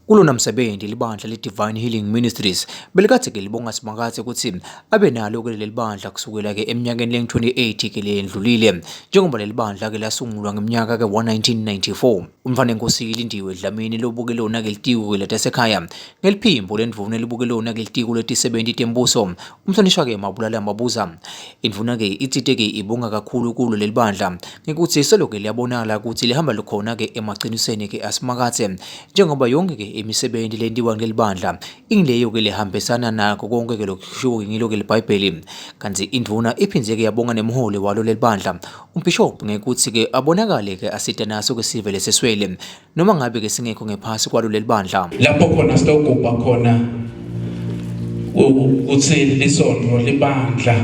Kulona msebenzi libandla le-Divine Healing Ministries belikade-ke libonga Simakadze kutsi abe nalo-ke leli bandla kusukela-ke eminyakeni lengu-28-ke leyendlulile njengoba leli bandla-ke lasungulwa ngeminyaka-ke wa-1994. Umntfwanenkosi Lindiwe Dlamini lobuke lona-ke litiko-ke letasekhaya ngeliphimbo lendvuna elibuke lona-ke litiko letisebenti tembuso umhlonishwa-ke Mabulala Mabuza. Indvuna-ke itsite-ke ibonga kakhulu kulo leli bandla ngekutsi selo-ke liyabonakala kutsi lihamba likhona-ke emacinisweni-ke aSimakadze njengoba yonke-ke imisebenti lentiwa kuleli bandla ingileyo-ke lehambisana nako konke-ke lokushiwo ngilo-ke libhayibheli. Kantsi indvuna iphindze-ke yabonga nemholi walo leli bandla umbhishobhi ngekutsi-ke abonakale-ke asita naso-ke sive leseswele noma ngabe-ke singekho ngephasi kwalo leli bandla. Lapho khona sitogubha khona ukuthi lisonto libandla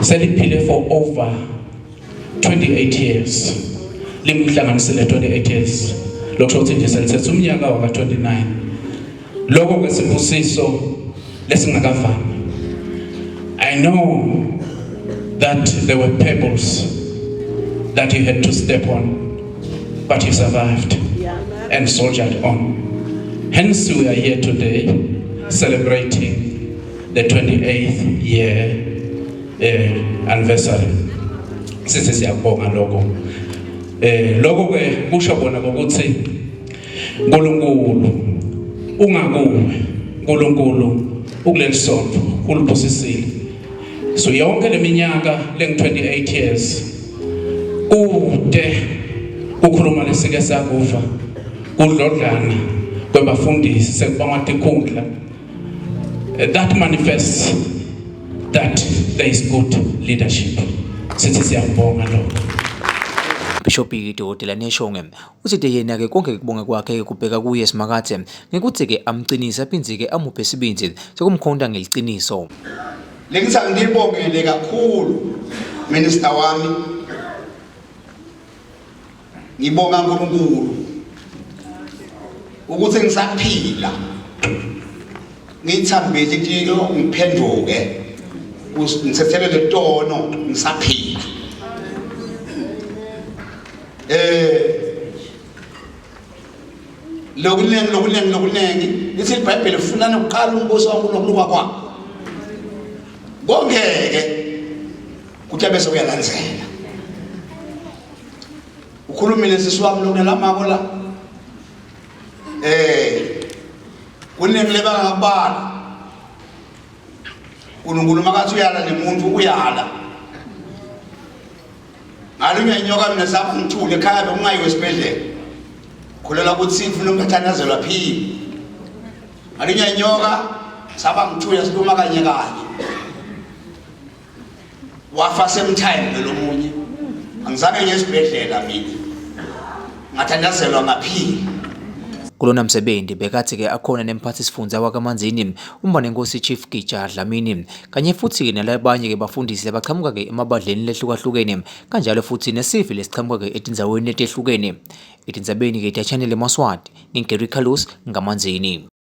seliphile for over 28 years limhlanganisile 28 years lokho ukuthi nje selithethe umnyaka waka 29 lokho ke sibusiso lesingakavami i know that there were pebbles that you had to step on but you survived and soldiered on hence we are here today celebrating the 28th year eh anniversary sithi siyabonga lokho eh lokho ke kusho bona ukuthi uNkulunkulu ungakuwe uNkulunkulu ukuleli sonto ulibusisile so yonke leminyaka lengu 28 years kude kukhuluma lesike sakuva kudlodlana kwebafundisi sekubangwa tikhundla that manifests that there is good leadership sithi siyabonga lokho. Bishop Dokotela Neshonge uthi yena ke konke kubonga kwakhe kubheka kuye Simakadze ngekuthi ke amqinise aphindze ke amuphe sibindzi sekumkhonta ngeliciniso. Lengithi angibongele kakhulu minister wami ngibonga uNkulunkulu ukuthi ngisaphila ngithambile ukuthi ngiphenduke ngithethelele tono ngisaphila eh lokuningi lokuningi lokuningi lithi iBhayibheli funani ukuqala umbuso kaNkulunkulu kwakho konke-ke kuthi bese uyalandzela ukhulumile sisi wami lokunalamako la eh kuningi lebangakubala uNkulunkulu makathi uyala nemuntu uyala ngalunywa inyoka mina sami ngithule ekhaya bekungayiwe esibhedlela khulela ukuthi ngifuna ukuthandazelwa phile ngalunywa inyoka saba ngithule siluma kanye kanye wafa same time lomunye angizange ngiye esibhedlela mina ngathandazelwa ngaphila. Kulona msebenzi bekathi-ke akhona nemphathi sifundza wakaManzini uMbanenkosi Chief Gija Dlamini kanye futhi-ke nalabanye-ke bafundisi labaqhamuka-ke emabandleni lehlukahlukene kanjalo futhi nesive lesiqhamuka-ke etindzaweni letehlukene. Etindzabeni-ke ta-Channel Emaswati, ngingu-Gary Carlos ngaManzini.